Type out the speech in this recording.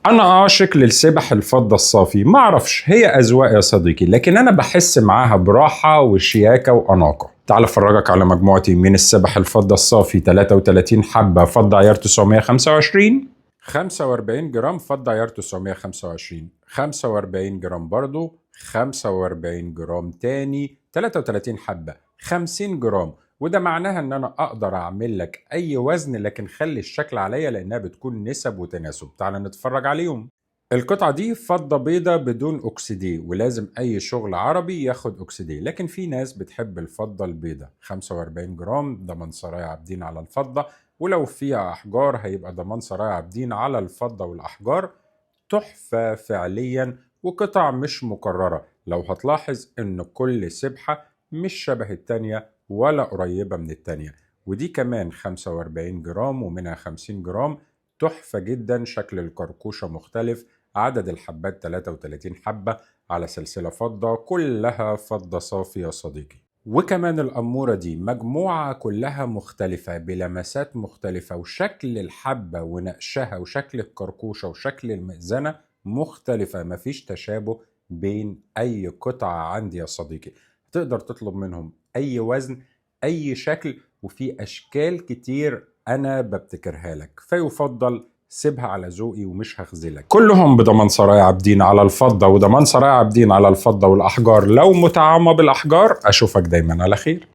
انا عاشق للسبح الفضة الصافي، معرفش هي اذواق يا صديقي، لكن انا بحس معاها براحة وشياكة واناقة. تعال افرجك على مجموعتي من السبح الفضة الصافي. 33 حبة فضة عيار 925، 45 جرام فضة عيار 925، 45 جرام برضو، 45 جرام تاني، 33 حبة 50 جرام. وده معناها ان انا اقدر اعمل لك اي وزن، لكن خلي الشكل عليا لانها بتكون نسب وتناسب. تعال نتفرج عليهم. القطعة دي فضة بيضة بدون oxydé، ولازم اي شغل عربي ياخد oxydé، لكن في ناس بتحب الفضة البيضة. 45 جرام ضمان سرايا عابدين على الفضة، ولو فيها احجار هيبقى ضمان سرايا عابدين على الفضة والاحجار. تحفة فعليا وقطع مش مكررة. لو هتلاحظ ان كل سبحة مش شبه التانية ولا قريبة من التانية. ودي كمان 45 جرام ومنها 50 جرام، تحفة جدا، شكل الكركوشة مختلف، عدد الحبات 33 حبة على سلسلة فضة، كلها فضة صافية يا صديقي. وكمان الأمورة دي مجموعة كلها مختلفة بلمسات مختلفة، وشكل الحبة ونقشها وشكل الكركوشة وشكل المئذنة مختلفة، مفيش تشابه بين أي قطعة عندي يا صديقي. تقدر تطلب منهم أي وزن أي شكل، وفي أشكال كتير أنا ببتكرها لك، فيفضل سيبها على ذوقي ومش هخذلك. كلهم بضمان سرايا عابدين على الفضة، وضمان سرايا عابدين على الفضة والأحجار لو متعامة بالأحجار. أشوفك دايما على خير.